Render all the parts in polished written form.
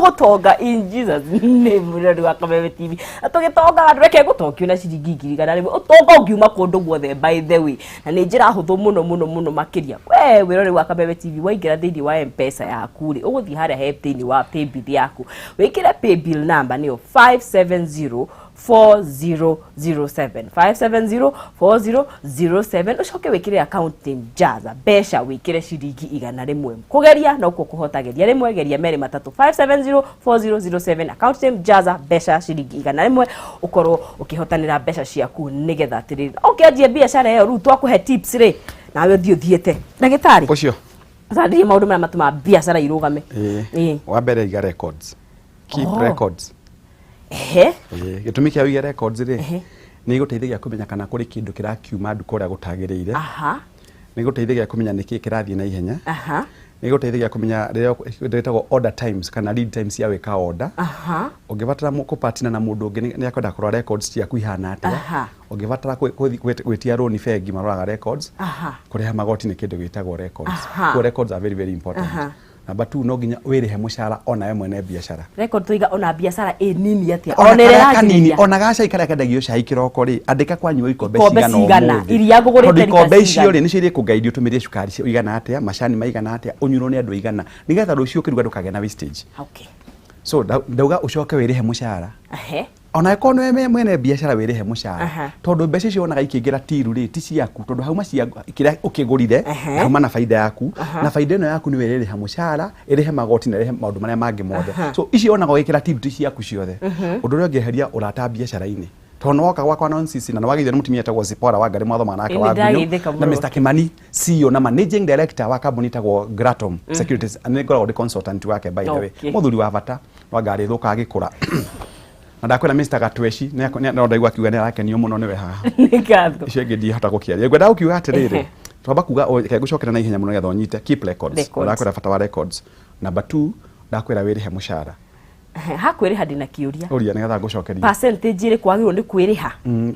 Gũtonga in Jesus name. Mũrori wa Kameme TV, na tũgĩtongaga, ndũreke gũtongio na ciringi 100,000. Ũtonga ũngiuma kũndũ guothe, by the way, na nĩ njĩra hũthũ mũno mũno mũno makĩria. We wĩrori wa Kameme TV, waingĩra thĩinĩ wa M-Pesa yaku rĩ, ũgũthiĩ harĩa he thĩinĩ wa paybill yaku, wĩkĩre paybill number nĩyo 570 4007, 570 4007. Ũcoke wĩkĩre account name Jaza mbeca, wĩkĩre ciringi 100. Kũgeria nokuo kũhotageria, rĩmwe geria, merĩ, matatũ. 570 4007, account name Jaza mbeca, ciringi 100, ũkorwo ũkĩhotanĩra mbeca ciaku, nĩgetha atĩrĩrĩ, ũkĩanjia biacara ĩyo. Rĩu twakũhe tips rĩ, nawe ũthiĩ ũthiĩte ndagĩtarĩ. Ũcio. Tarĩrie maũndũ marĩa matũmaga biacara irũgame. Ĩĩ. Wa mbere, iga records, keep records. Ĩĩ, gĩtũmi kĩa ũige records rĩ, nĩ igũteithagia kũmenya kana kũrĩ kĩndũ kĩrakiuma nduka ũrĩa gũtagĩrĩire. Nĩ igũteithagia kũmenya nĩkĩĩ kĩrathiĩ na ihenya. Nĩ igũteithagia kũmenya rĩrĩa rĩtagwo order times kana lead times ya gwĩka order. Ũngĩbatara kũpartner na mũndũ ũngĩ, nĩ akwenda kũrora records ciaku ihana atĩa. Ũngĩbatara gwĩtia loan bengi, maroraga records. Kũrĩha magoti nĩ kĩndũ gĩtagwo records. Koguo records are very very important. Number two, no nginya wĩrĩhe mũcara onawe mwene biacara. Record tũiga ona biacara ĩ nini atĩa, ona ona ĩrĩa karĩa kanini, ĩranjĩrĩria. Ona gacai karĩa kendagio cai kĩroko rĩ, andĩka kwanyua ikombe ikombe cigana cigana, ũmũthĩ. Iria ngũgũrĩte Tondũ rita ikombe icio cigana. rĩ, nĩcio irĩkũguide ũtũmĩrie cukari ũigana atĩa, macani maigana atĩa, ũnyuirwo nĩ andũ aigana, nĩgetha rũciũ ũkĩruga ndũkagĩe na wastage. So ndauga ũcoke wĩrĩhe mũcara. Ona ĩkorwo nĩwe mwene biacara, wĩrĩhe mũcara, tondũ mbeca icio wonaga ikĩingĩra till rĩ, ti ciaku, tondũ hauma cia kĩrĩa ũkĩgũrire. Hauma na baida yaku, na baida ĩno yaku nĩwe ĩrĩrĩha mũcara, ĩrĩhe magoti na ĩrĩhe maũndũ marĩa mangĩ mothe. So icio wonaga ũgĩkĩra till ti ciaku ciothe. Ũndũ ũrĩa ũngĩeheria ũrata biacara-inĩ, tondũ nĩwoka gwakwa na Nsisi na nĩwagĩithio nĩ mũtumia etagwo Zipporah Wangari, mwathoma nake Ĩĩ, wa Ngunyũ, nĩndageithĩka na mũno. Mr. Kimani, CEO na managing director wa kambuni ĩtagwo Gratom Securities. Nĩ ngoragwo ndĩ consultant wake, by the way. Mũthuri wa bata wa ngari thũka agĩkũra, na ndakwĩra Mr. Gatweshi no ndaigua akiuga nĩ arakenio mũno nĩwe haha. Nĩ ngatho. Icio ingĩ ndihota gũkĩaria. Ngwenda gũkiuga atĩrĩrĩ, twamba kuga reke ngũcokere na ihenya mũno nĩgetha ũnyite. Keep records. Records. Ndakwĩra bata wa records. Number two, ndakwĩra wĩrĩhe mũcara. Hakwĩrĩha ndĩna kĩũria. Ũria nĩgetha ngũcokerie. Percentage ĩrĩkũ wagĩrĩirwo nĩ kwĩrĩha,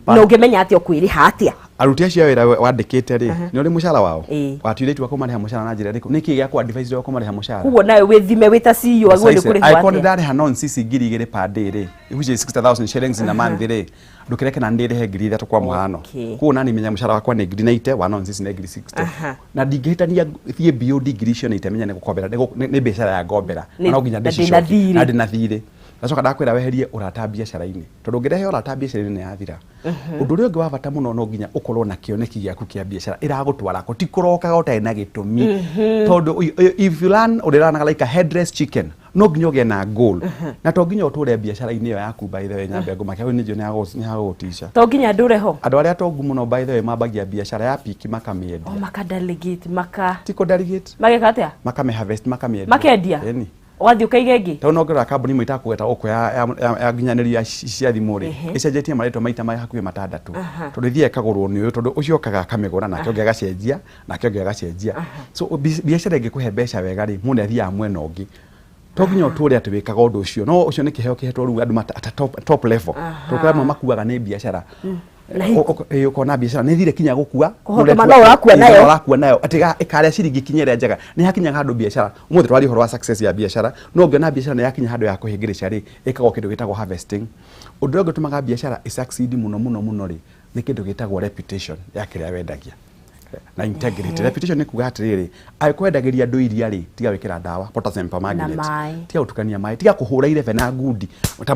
na ũngĩmenya atĩa ũkwĩrĩha atĩa? Aruti acio a wĩra wandĩkĩte rĩ, nĩ ũrĩ mũcara wao. Ĩĩ. Watuire itua kũmarĩha mũcara na njĩra ĩrĩkũ? Nĩkĩ gĩa kũ advise ũrĩa kũmarĩha mũcara? Koguo nawe wĩthime wĩ ta CEO, wagĩrĩirwo nĩ kũrĩhwo Angĩkorwo nĩ atĩa? ndarĩha non sisi 2000 per day rĩ, which is 60,000 shillings in a month rĩ, ndũkĩreke na ndĩrĩhe 3000 kwa mũhano. Koguo nani menya mũcara wakwa nĩ 90,000, wa non sisi nĩ 60,000, na ndingĩhĩtania thiĩ beyond ngiri icio nĩ menya nĩ gũkombera, nĩ biacara ya ngombera, na no nginya na ndĩna ndĩcicokie. Thirĩ. Na ndĩna thirĩ. Ndacoka ndakwĩra weherie ũrata biacara-inĩ, tondũ ũngĩrehe ũrata biacara-inĩ nĩ yathira. Ũndũ ũrĩa ũngĩ wa bata mũno, no nginya ũkorwo na kĩoneki gĩaku kĩa biacara ĩragũtwara kũ, ti kũrokaga ũtarĩ na gĩtũmi, tondũ if you run, ũrĩranaga like a headless chicken. No nginya ũgĩe na goal, na to nginya ũtũre biacara-inĩ ĩyo yaku. By the way, nyambe ngũmakia hau, nĩ nĩ yagũgũtica. To nginya ndũre ho. Andũ arĩa atongu mũno, by the way, mambagia biacara ya piki makamĩendia. O maka delegate maka Ti kũ delegate. Mageka atĩa? Makame harvest, makamĩendia. Makendia. Ĩni. Ũgathiĩ ũkaiga ĩngĩ. Tondũ nongerera kambuni imwe itakũgweta gũkũ ya nginyanĩrio ya cia thimũ rĩ, ĩcenjetie marĩtwa maita ma hakuhĩ matandatũ, tondũ ĩthiaga ĩkagũrwo nĩ ũyũ, tondũ ũcio okaga akamĩgũra, nake ũngĩ agacenjia, nake ũngĩ agacenjia. So biacara ĩngĩkũhe mbeca wega rĩ, mũndũ nĩ athiaga mwena ũngĩ. To nginya ũtũre atĩ wĩkaga ũndũ ũcio, no ũcio nĩ kĩheo kĩhetwo rĩu andũ at top level, tondũ kũrĩ amwe makuaga nĩ biacara. Na hingo- Ĩĩ, ũkona biacara nĩ thire kinya gũkua. Kũhotoma no ũrakua Ĩĩ, nayo. no ũrakua nayo, atĩ ĩkarĩa ciringi kinya ĩrĩa njega. Nĩ hakinyaga handũ biacara, ũmũthĩ twaria ũhoro wa success ya biacara, no ũngĩona biacara nĩ yakinya handũ ya kũhĩngĩrĩca rĩ, ĩkagwo kĩndũ gĩtagwo harvesting. Ũndũ ũrĩa ũngĩ ũtũmaga biacara ĩ succeed mũno mũno mũno rĩ, nĩ kĩndũ gĩtagwo reputation ya kĩrĩa wendagia na integrity. Reputation nĩ kuga atĩrĩrĩ, angĩkorwo wendagĩria andũ iria rĩ, tiga gwĩkĩra ndawa potassium permanganate. Maĩ. Tiga gũtukania maĩ, tiga kũhũra irebe na ngundi ta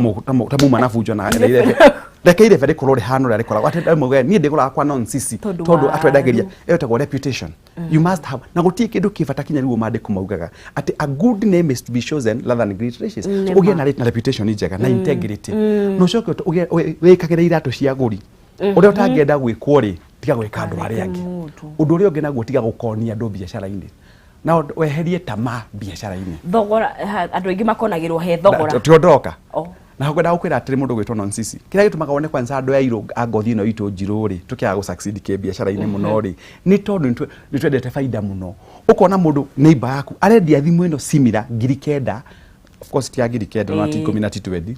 muma na bunjo na irebe. Reke irebe rĩkorwo rĩhana ũrĩa rĩkoragwo, atĩ ndamũge niĩ ndĩgũraga kwa non sisi Tondũ tondũ atwendagĩria. waru. Ĩyo ĩtagwo reputation. You must have, na gũtirĩ kĩndũ kĩ bata kinya rĩu maandĩko maugaga atĩ a good name is to be chosen rather than great riches. So Nĩ ũgĩe ma. na reputation njega na integrity, na ũcoke wĩkagĩre iratũ cia agũri. Ũrĩa ũtangĩenda gwĩkwo rĩ, tiga gwĩka andũ arĩa angĩ. Mũndũ. Ũndũ ũrĩa ũngĩ naguo, tiga gũkonia andũ biacara-inĩ, na weherie tamaa biacara-inĩ. Thogora, andũ aingĩ makonagĩrwo he thogora. Tio ndoka. Oh. Na ngwenda gũkwĩra atĩrĩ, mũndũ gwĩtwo Nonsisi, kĩrĩa gĩtũmaga wone kwanza andũ airũ a ngothi ĩno itũ njirũ rĩ, tũkĩaga gũ succeed kĩbiacara-inĩ mũno rĩ, nĩ tondũ nĩ twendete baida mũno. Ũkona mũndũ neighbor yaku arendia thimũ ĩno similar 9,000, of course ti ya 9,000 na ti 10 na ti 20.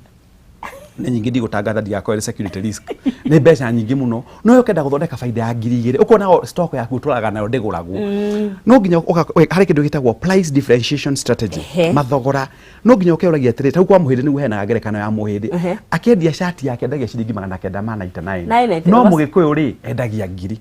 Nĩ nyingĩ, ndigũtangatha ndigakorwo ĩrĩ security risk. Nĩ mbeca nyingĩ mũno, no ũkenda gũthondeka baida ya 2000, ũkona stock yaku ũtũraga nayo ndĩgũragwo. No nginya harĩ kĩndũ gĩtagwo price differentiation strategy. Mathogora no nginya ũkeũragia atĩrĩ, tau kwa mũhĩndĩ nĩguo heanaga ngerekano ya mũhĩndĩ. Akĩendia cati yake endagia ciringi 999. 999. No mũgĩkũyũ rĩ, endagia 1000.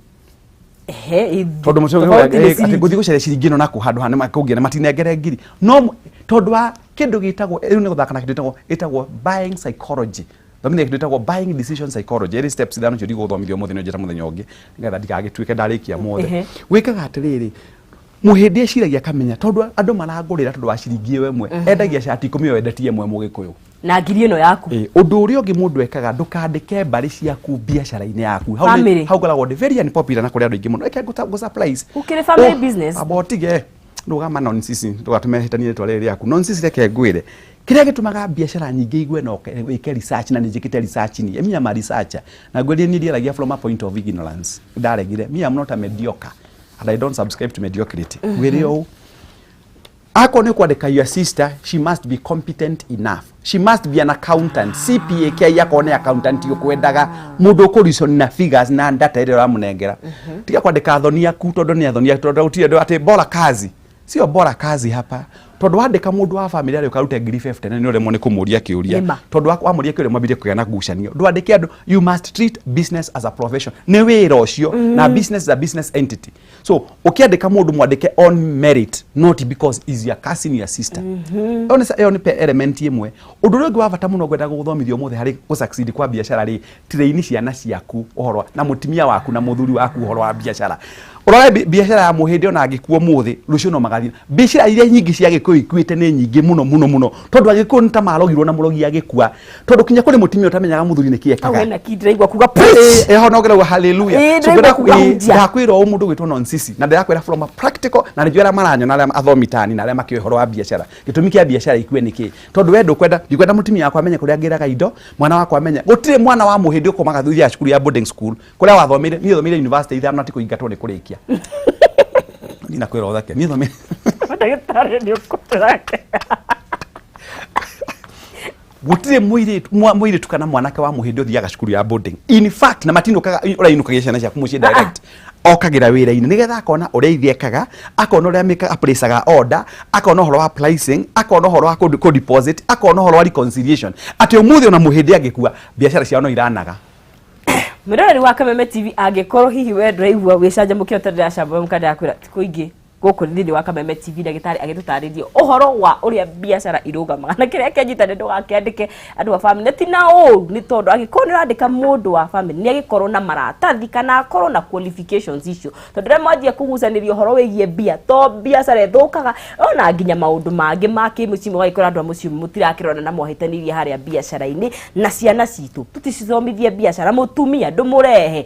Tondũ mũcio Tofauti nĩ atĩ ciringi. Ngũthiĩ gũcaria ciringi ĩno nakũ handũ hanene kũngĩ na matinengere 1000, no tondũ wa kĩndũ gĩtagwo rĩu nĩ gũthaka na kĩndũ gĩtagwo buying psychology. Thomithia kĩndũ gĩtagwo buying decision psychology. Ĩrĩ steps ithano icio ndigũthomithia ũmũthĩ, nĩ njĩra mũthenya ũngĩ nĩgetha ndigagĩtuĩke ndarĩkia mothe. Wĩkaga atĩrĩrĩ, mũhĩndĩ eciragia akamenya tondũ andũ marangũrĩra tondũ wa ciringi ĩyo ĩmwe, endagia cati 10 ĩyo endetie ĩmwe mũgĩkũyũ. Na 1000 ĩno yaku. Ĩ, ũndũ ũrĩa ũngĩ mũndũ ekaga, ndũkandĩke mbarĩ ciaku biacara-inĩ yaku. Hau Family. Hau ngoragwo ndĩ very unpopular na kũrĩ andũ aingĩ mũno. Reke ngũ surprise. Gũkĩrĩ family Oh, business. Amba ũtige ndũgama nonsense, ndũgatũme hĩtanie rĩtwa rĩrĩ rĩaku nonsense. Reke ngwĩre kĩrĩa gĩtũmaga biacara nyingĩ igue na wĩke research, na nĩ njĩkĩte research niĩ me am a researcher, na ngwĩrie niĩ ndiaragia from a point of ignorance. Ndaregire, me am not a mediocre and I don't subscribe to mediocrity. Ngwĩre ũũ, akorwo nĩ kwandĩka your sister, she must be competent enough, she must be an accountant, CPA kĩa, akorwo nĩ accountant ũkwendaga mũndũ ũkũreason na figures na data ĩrĩa ũramũnengera. Tiga kwandĩka athoni aku tondũ nĩ athoni aku, tondũ gũtirĩ andũ atĩ bora kazi sio bora kazi hapa, tondũ wandĩka mũndũ wa family arĩa ũkarute 1050 na nĩ ũremwo nĩ kũmũria kĩũria. Nĩma. Tondũ wamũria kĩũria mwambire kũgĩa na ngucanio. Ndwandĩke andũ, you must treat business as a profession. Nĩ wĩra ũcio na business is a business entity, so ũkĩandĩka mũndũ mwandĩke on merit, not because is your cousin, your sister. Ĩyo nĩ element ĩmwe. Ũndũ ũrĩa ũngĩ wa bata mũno ngwenda gũgũthomithia ũmũthĩ harĩ gũ-succeed kwa biacara rĩ, train ciana ciaku ũhoro na mũtumia waku na mũthuri waku ũhoro wa biacara. Ũrore biacara ya mũhĩndĩ, ona angĩkua ũmũthĩ, rũciũ no magathiĩ. Biacara iria nyingĩ cia gĩkũyũ ikuĩte nĩ nyingĩ mũno mũno mũno tondũ agĩkũyũ nĩ ta marogirwo na mũrogi agĩkua, tondũ kinya kũrĩ mũtumia ũtamenyaga mũthuri nĩ kĩ Hau ekaga. hena kĩ ndĩraigua kuga preach. Ho nongeragwo hallelujah. Ĩ, So ndĩraigua kuga hunjia. Ndakwĩra ũũ, mũndũ gwĩtwo nonsisi, na ndĩrakwĩra from a practical, na nĩnjũĩ arĩa maranyona, arĩa athomi tani na arĩa makĩũĩ ũhoro wa biacara, gĩtũmi kĩa biacara ikue nĩ kĩ? Tondũ we ndũkwenda, ndikwenda mũtumia wakwa amenye kũrĩa ngĩraga indo, mwana wakwa amenye. Gũtirĩ mwana wa mũhĩndĩ ũkomaga thutha ya cukuru ya boarding school kũrĩa wathomeire. Niĩ thomeire university ithano na ti kũingatwo nĩ kũrĩkia. Niĩ nakwĩra ũthake, niĩ thomeire Ndagĩtarĩ nĩ ũkũtũrake. Gũtirĩ mũirĩtu kana mwanake wa mũhĩndĩ ũthiaga cukuru ya boarding. In fact, na matinũkaga ũrainũkagia ciana ciaku mũciĩ direct, okagĩra wĩra-inĩ nĩgetha akona ũrĩa ithe ekaga, akona ũrĩa mĩka aplacaga order, akona ũhoro wa pricing, akona ũhoro wa kũ deposit, akona ũhoro wa reconciliation, atĩ ũmũthĩ ona mũhĩndĩ angĩkua, biacara ciao no iranaga. Mwĩroreri wa Kameme TV, angĩkorwo hihi we ndũraigua wĩcanjamũke ũtarĩ ndĩracamũka, ndĩrakwĩra ti kũingĩ gũkũ thĩinĩ wa Kameme TV, ndagĩtarĩ agĩtũtarĩria ũhoro wa ũrĩa biacara irũgamaga, na kĩrĩa kĩanyita nĩ ndũgakĩandĩke andũ a family, na ti na ũru, nĩ tondũ angĩkorwo nĩ ũrandĩka mũndũ wa family, nĩ agĩkorwo na maratathi kana akorwo na qualifications icio, tondũ rĩrĩa mwanjia kũgucanĩria ũhoro wĩgiĩ mbia, to biacara ĩthũkaga, ona nginya maũndũ mangĩ ma kĩmũciĩ mũgagĩkora andũ a mũciĩ mũtirakĩrorana na mwahĩtanĩirie harĩa biacara-inĩ. Na ciana citũ tũticithomithie biacara, mũtumia ndũmũrehe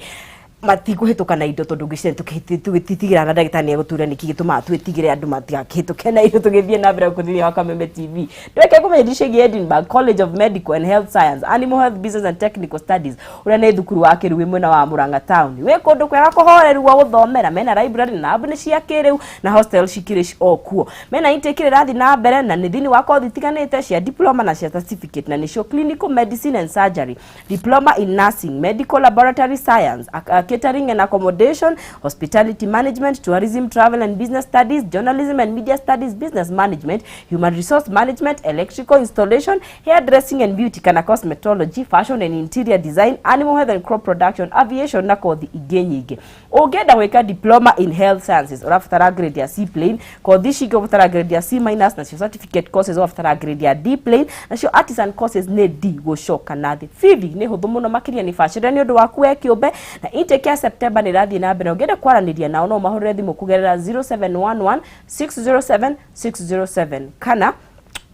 matikũhĩtũka na indo, tondũ ngwĩciria tũgĩtigĩra na ndagĩtarĩ nĩ egũtwĩra nĩkĩ gĩtũmaga twĩtigĩre andũ matigakĩhĩtũke na indo. Tũgĩthiĩ na mbere gũkũ thĩinĩ wa Kameme TV, ndweke kũmenyithia ciĩgiĩ Edinburgh College of Medical and Health Science, Animal Health, Business and Technical Studies, ũrĩa nĩ thukuru wa kĩrĩu wĩ mwena wa Murang'a town, wĩ kũndũ kwega kũhoreru gwa gũthomera. Mena library na lab nĩ cia kĩrĩu na hostel cikĩrĩ o kuo. Mena intake ĩrĩa ĩrathiĩ na mbere na nĩ thĩinĩ wa kothi itiganĩte cia diploma na cia certificate, na nĩcio clinical medicine and surgery, diploma in nursing, medical laboratory science, catering and accommodation, hospitality management, tourism, travel and business studies, journalism and media studies, business management, human resource management, electrical installation, hairdressing and beauty kana cosmetology, fashion and interior design, animal health and crop production, aviation na kothi ingĩ nyingĩ. Ũngĩenda gwĩka diploma in health sciences, ũrabatara grade ya C plain. Kothi ici ingĩ ũbatara grade ya C minus, nacio certificate courses ũrabatara grade ya D plain, nacio artisan courses nĩ D gũcoka na thĩ. Bithi nĩ hũthũ mũno makĩria, nĩ bacĩrĩre nĩ ũndũ waku we kĩũmbe, na intake ya September nĩ ĩrathiĩ na mbere. Ũngĩenda kwaranĩria nao, no ũmahũrĩre thimũ kũgerera 0711 607 607 kana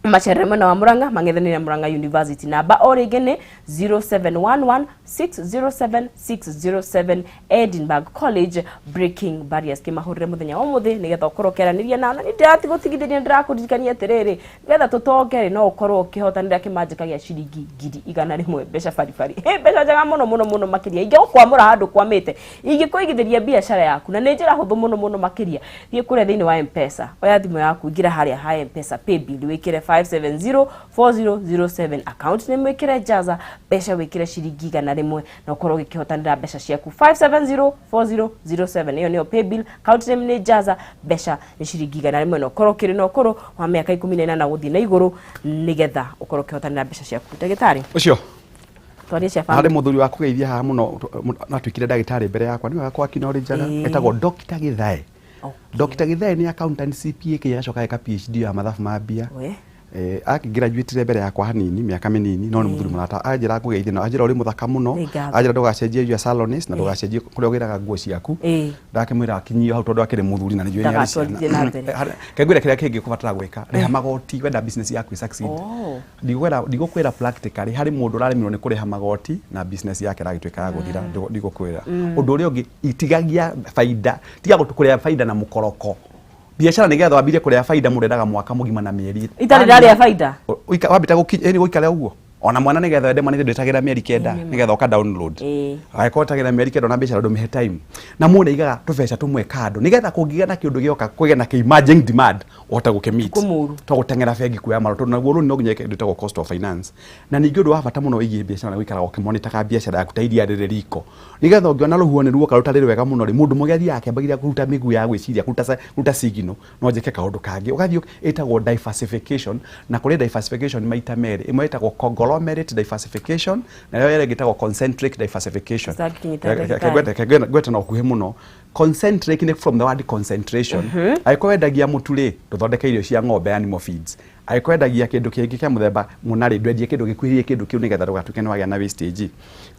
macerere mwena wa Murang'a mang'ethanĩire na Murang'a University. Namba o rĩngĩ nĩ 0711 607 607. Edinburgh College, breaking barriers. Kĩmahũrĩre mũthenya wa ũmũthĩ nĩgetha ũkorwo ũkĩaranĩria nao. Na nĩ ndĩratigũtigithĩria, ndĩrakũririkania atĩrĩrĩ, nĩgetha tũtonge rĩ, no ũkorwo ũkĩhotanĩra kĩmanjĩka gĩa ciringi 100,000, mbeca baribari. Hĩ, mbeca njega mũno mũno mũno makĩria ingĩgũkwamũra handũ kwamĩte, ingĩkũigithĩria biacara yaku, na nĩ njĩra hũthũ mũno mũno makĩria. Thiĩ kũrĩa thĩinĩ wa M-Pesa, oya thimũ yaku, ingĩra harĩa ha M-Pesa paybill, wĩkĩre 570 4007, account name wĩkĩre Jaza, mbeca wĩkĩre ciringi 100, na ũkorwo ũgĩkĩhotanĩra mbeca ciaku. 570 4007, ĩyo nĩyo paybill, account name nĩ Jaza, mbeca nĩ ciringi 100, na ũkorwo ũkĩrĩ na ũkũrũ wa mĩaka 18 gũthiĩ na igũrũ, nĩgetha ũkorwo ũkĩhotanĩra mbeca ciaku. Ndagĩtarĩ, Ũcio twarie cia harĩ family. Mũthuri wa kũgeithia haha mũno natuĩkire ndagĩtarĩ mbere yakwa, nĩwe wakwa akinore njaga, etagwo Dr. Githae. Dr. Githae nĩ accountant, CPA, kĩ agacoka eka PhD ya mathabu ma mbia. Akĩgraduatire mbere yakwa hanini, mĩaka mĩnini, no nĩ mũthuri mũrata. Anjĩra ngũgeithie na anjĩra ũrĩ mũthaka mũno. Nĩ ngatho. Anjĩra ndũgacenjie your salonist na ndũgacenjie kũrĩa ũgĩraga nguo ciaku. Ndakĩmwĩra akinyio hau tondũ akĩrĩ mũthuri na nĩ njũĩ nĩ arĩ Ndagatwarithie na mbere. Kengwĩra kĩrĩa kĩngĩ ũkũbatara gwĩka, rĩha magoti wenda business yaku ĩ succeed. Ndigũkwĩra practically harĩ mũndũ ũraremirwo nĩ kũrĩha magoti na business yake ĩragĩtuĩka ya gũthira. Ndigũkwĩra ũndũ ũrĩa ũngĩ, itigagia baida, tiga kũrĩa baida na mũkoroko. Biacara nĩgetha wambirie kũrĩa baida, mũndũ endaga mwaka mũgima na mĩeri Itarĩ ndarĩa baida. Wambĩta gũkinya ĩni gũikara ũguo, ona mwana nĩgetha wende mwana ndwĩtagĩra mĩeri 9 nĩgetha ũka download. Angĩkorwo wetagĩra mĩeri 9 na biacara ndũmĩhe time, na mũndũ aigaga tũbeca tũmwe kando nĩgetha kũngĩgĩa na kĩũndũ gĩoka, kũgĩe na kĩ emerging demand, ũhote gũkĩmeet. Kũmũru. To gũteng'era bengi kuoya marũa, tondũ naguo rũni no nginya kĩndũ gĩtagwo cost of finance. Na ningĩ ũndũ wa bata mũno wĩgiĩ biacara nĩ gũikaraga ũkĩmonitaga biacara yaku ta iria rĩrĩ riko, nĩgetha ũngĩona rũhuho nĩ ruoka rũtarĩ rwega mũno rĩ, mũndũ mũgĩ athiaga akĩambagĩria kũruta mĩguu ya gwĩciria, kũruta signal, no njĩke kaũndũ kangĩ, ũgathiĩ ĩtagwo diversification. Na kũrĩ diversification maita merĩ, ĩmwe ĩtagwo conglomerate diversification na ĩyo ĩrĩa ĩngĩ ĩtagwo concentric diversification. Ũtangĩkinyita ndagĩtarĩ. Reke ngwete na ũkuhĩ mũno. Concentric nĩ from the word concentration. Angĩkorwo wendagia mũtu rĩ, ndũthondeke irio cia ng'ombe, animal feeds. Angĩkorwo wendagia kĩndũ kĩngĩ kĩa mũthemba mũna rĩ, ndwendie kĩndũ gĩkuhĩrĩrie kĩndũ kĩu, nĩgetha ndũgatuĩke nĩ wagĩa na wastage.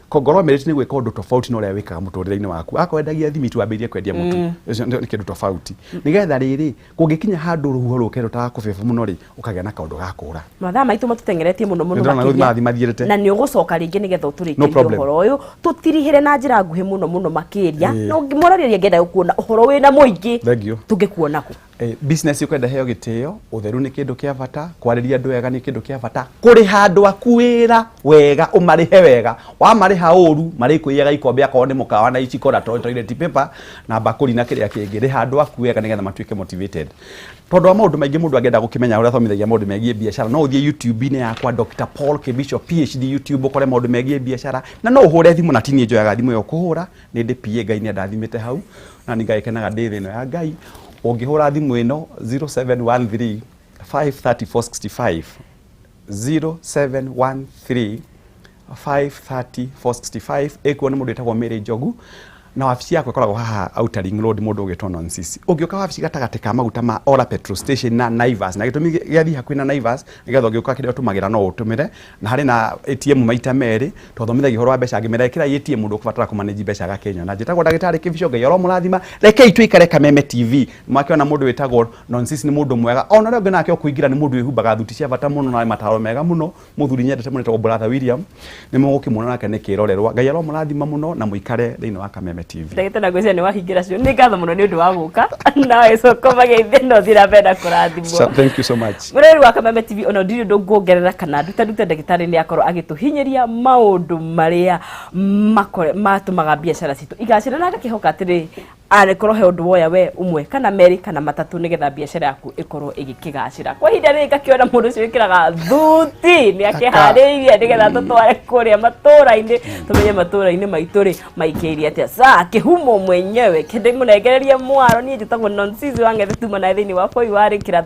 Conglomerate nĩ gwĩka ũndũ tofauti na ũrĩa wĩkaga mũtũrĩre-inĩ waku. Akorwo wendagia thimiti, wambĩrĩrie kwendia mũtu. Ũcio nĩ kĩndũ tofauti, nĩgetha rĩrĩ kũngĩkinya handũ rũhuho rũke rũtarakũbĩbũ mũno rĩ, ũkagĩa na kaũndũ ga kũra. Mathaa maitũ matũteng'eretie mũno mũno. Nĩndĩrona rĩu Makĩria. mathiĩ mathiĩrĩte. Na nĩ ũgũcoka rĩngĩ nĩgetha No ũtũrĩkĩrie problem. ũhoro ũyũ, tũtirihĩre na njĩra nguhĩ mũno mũno makĩria. Na mũrorĩria ngenda gũkuona ũhoro wĩna mũingĩ. Thank you. Tũngĩkuona kũ? Business ũkwenda heo gĩtĩo, ũtheru nĩ kĩndũ kĩa bata, kwarĩria andũ wega nĩ kĩndũ kĩa bata, kũrĩha andũ aku wĩra wega, ũmarĩhe wega. Wamarĩha ũru, marĩkũiyaga ikombe, akorwo nĩ mũkawa, na iciko na toilet paper na mbakũri na kĩrĩa kĩngĩ. Rĩha andũ aku wega nĩgetha matuĩke motivated, tondũ wa maũndũ maingĩ mũndũ angĩenda gũkĩmenya ũrĩa athomithagia maũndũ megiĩ biacara, no ũthiĩ YouTube-inĩ yakwa, Dr. Paul Kibicho PhD YouTube, ũkore maũndũ megiĩ biacara. Na no ũhũre thimũ, na ti niĩ njoyaga thimũ ĩyo kũhũra, nĩ ndĩ PA. Ngai nĩ andathimĩte hau na nĩ ngagĩkenaga ndĩ thĩ ĩno ya Ngai. Ũngĩhũra thimũ ĩno 0713 53465, 0713 530 465, ĩkuo nĩ mũndũ wĩtagwo Mary Njogu, na wabici yakwa ĩkoragwo haha Outer Ring Road. Mũndũ ũgĩtwo Nonsisi, ũngĩũka wabici gatagatĩ ka maguta ma Ora petrol station na Naivas, na gĩtũmi gĩathiĩ hakuhĩ na Naivas nĩgetha ũngĩũka kĩrĩa ũtũmagĩra no ũtũmĩre, na harĩ na ATM maita merĩ, twathomithagia ũhoro wa mbeca, ngĩmera ĩkĩra ATM, mũndũ ũkũbatara kũmanage mbeca agakĩnyona. Njĩtagwo ndagĩtarĩ Kĩbico, Ngai aromũrathima. Rekei tũikare Kameme TV. Mwakĩona mũndũ wĩtagwo Nonsisi nĩ mũndũ mwega, ona ũrĩa ũngĩ nake ũkũingĩra nĩ mũndũ wĩhumbaga thuti cia bata mũno na mataro mega mũno, mũthuri nyendete mũno wĩtagwo Brother William, nĩ mũgũkĩmuona nake nĩ kĩrorerwa. Ngai aromũrathima mũno na mũikare thĩinĩ wa Kameme TV. Ndagĩtarĩ, na ngwĩciria nĩ wahingĩra cio. Nĩ ngatho mũno nĩ ũndũ wa gũka nawe coko mageithie, no thiĩ na mbere na kũrathimwo. So, thank you so much. Mũreri wa Kameme TV, ona ndirĩ ũndũ nguongerera kana ndute ndute. Ndagĩtarĩ nĩ akorwo agĩtũhinyĩria maũndũ marĩa matũmaga biacara citũ igacĩra, na ngakĩhoka atĩrĩ arĩkorwo he ũndũ woya we ũmwe kana merĩ kana matatũ nĩgetha biacara yaku ĩkorwo ĩgĩkĩgacĩra. Kwa ihinda rĩrĩ ngakĩona mũndũ ũcio wĩkĩraga thuti nĩ akĩharĩirie nĩgetha tũtware kũrĩa matũra-inĩ, tũmenye matũra-inĩ maitũ rĩ maikĩire atĩa. Saa kĩhumo mwenyewe kĩndĩ mũnengererie mwaro. Niĩ njĩtagwo Nonsizi wa Ng'ethe, tuma na thĩinĩ wa bũi wa rĩkĩra.